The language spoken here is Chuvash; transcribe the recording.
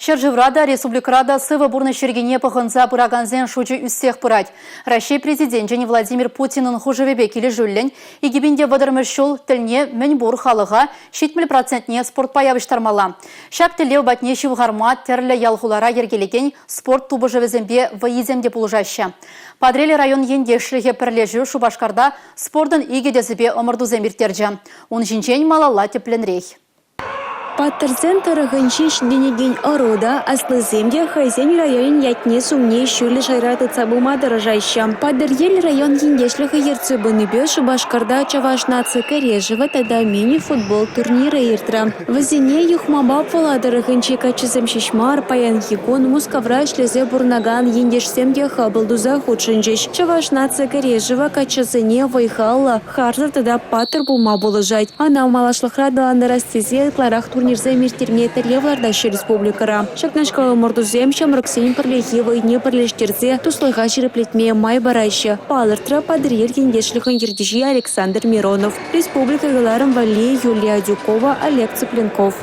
Ҫӗршывра та, республикӑра та сывӑ пурнӑҫ йӗркине пӑхӑнса пыракансен шучӗ ӳссех пырать. Раҫҫей Президенчӗн Владимир Путинӑн хушӑвӗпе килӗшӳллӗн 2030-мӗш ҫул тӗлне мӗнпур халӑха 70 процентне спортпа явӑҫтармалла. Ҫак тӗллев патне ҫывхарма тӗрлӗ ял-хулара йӗркелекен спорт тупӑшӑвӗсемпе вӑййисем те пулӑшаҫҫӗ. Патӑрьел район ентешлӗхӗ пӗрлешӳ Шупашкарта спортӑн икӗ тӗсӗпе ӑмӑртусем ирттерчӗ. Ун ҫинчен малалла тӗплӗнрех. Паттӑрсен тӑрӑхӗнче ҫитӗнекен ӑру та, аслисем те хӑйсен районӗн ятне-сумне ҫӳллӗ шайра тытса пыма тӑрӑшаҫҫӗ. Патӑрьел район ентешлӗхӗ ертсе пынипе Шупашкарта Чӑваш наци кӗрешӗвӗ тата мини-футбол турнирӗ иртрӗ. Вӗсене Юхмапа Пӑла тӑрӑхӗнчи каччӑсем ҫеҫ мар, паянхи кун Мускавра ӗҫлесе пурӑнакан ентешсем те хапӑл туса хутшӑнчӗҫ. Чӑваш наци кӗрешӗвӗ каччӑсене вӑй-халлӑ, Харсӑр тата паттӑр пулма пулӑшать. Ӑна малашлӑхра аталантарас тесе ытларах турнирсем ирттерме тӗллев лартаҫҫӗ республикӑра. Ҫакнашкал ӑмӑртусем ҫамрӑксен пӗрлехи вӑйне пӗрлештерсе туслӑха ҫирӗплетме май параҫҫӗ, палӑртрӗ Патӑрьел ентешлӗхӗн ертӳҫи Александр Миронов. Республика кӑларӑм валли Юлия Адюкова, Олег Цыпленков.